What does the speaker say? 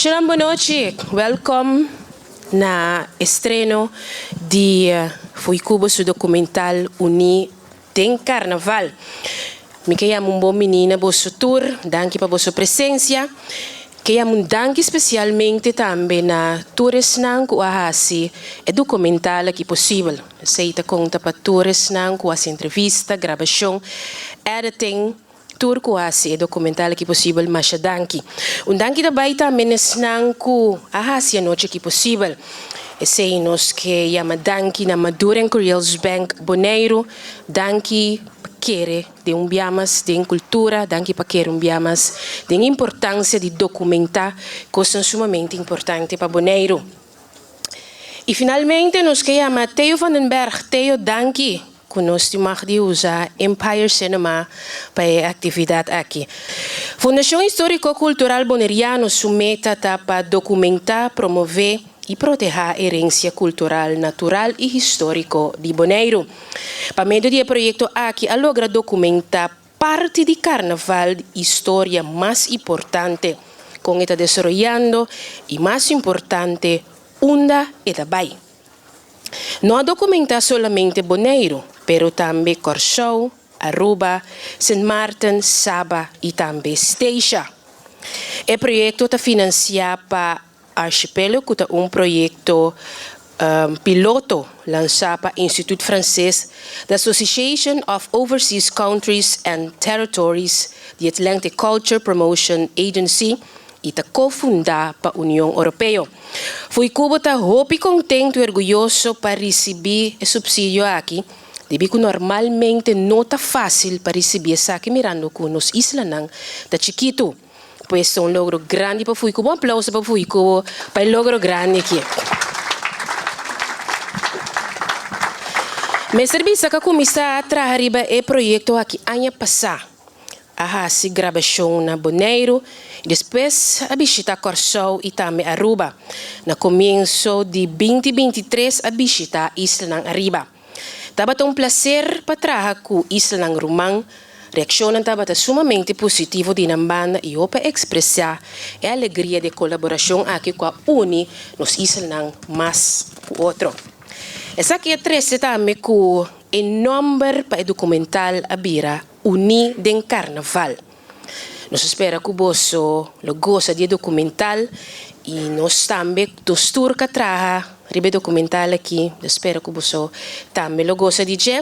Shalom bonochi, welkom na estreno di Fuikubo su documental Uní den Carnaval. Mi ke yama un bon bini na boso tur, danki pa boso presencia. Ke yama un danki specialmente tambe na tur esnan cu a haci e documental aki posibel. Esey ta conta pa tur esnan cu haci entrevista, grabacion, editing. Tur ku hasi e dokumental aki posibel masha danki. Un danki ta bai tambe na esnan ku a hasi anochi aki posibel. Esei nos ke yama danki na Madura en Curiels Bank Boneiru. Danki pa kere den un bia mas den kultura, danki pa kere un bia mas den importansia di dokumentá kosnan sumamente importante pa Boneiru. I finalmente nos ke yama Theo van den Berg. Theo danki. Ku nos tin mag di usa Empire Cinema pa e aktividat aki. Fundashon Históriko Kultural Boneriano su meta ta pa dokumentá, promové i protehá herensia kultural, natural i históriko di Boneiru. Pa medio di e proyekto aki a logra dokumentá parti di karnaval di historia mas importante, kon e ta desaroyando i mas importante unda e ta bai. No a dokumentá solamente Boneiru, pero tambe Kòrsou, Aruba, Sint Maarten, Saba i tambe Statia. E proyekto ta finansiá pa Archipelo ku ta un proyekto piloto lansá pa Institut Franses The Association of Overseas Countries and Territories di Atlantic Culture Promotion Agency i ta kofundá pa Union Oropeo. Fuikubo ta hopi kontentu i orguyoso pa risibí e supsidio aki, debí ku normalmente no ta fásil pa risibí esaki mirando ku nos islanan ta chikitu. Pues ta un logro grandi pa Fuikubo. Un aplauso pa Fuikubo pa e logro grandi aki. Mester bisa ku a kuminsá traha riba e proyekto aki aña pasá. A hasi grabashon na Boneiru i despues a bishita Kòrsou i tambe Aruba. Na komienso di binti 23 a bishita islanan ariba. Tabata un plaser pa traha ku islanan ruman. Reakshonnan tabata sumamente positivo di nan banda i hopi a ekspresá e alegria di e kolaborashon aki ku a uni nos islanan mas ku otro. Esaki a trese tambe ku e nòmber pa e dokumental a bira Uní den Karnaval. Nos a spera ku boso lo gosa di e dokumental i nos tambe nos tur ka traha riba e dokumental aki. Nos spera ku boso tambe lo gosa di dje.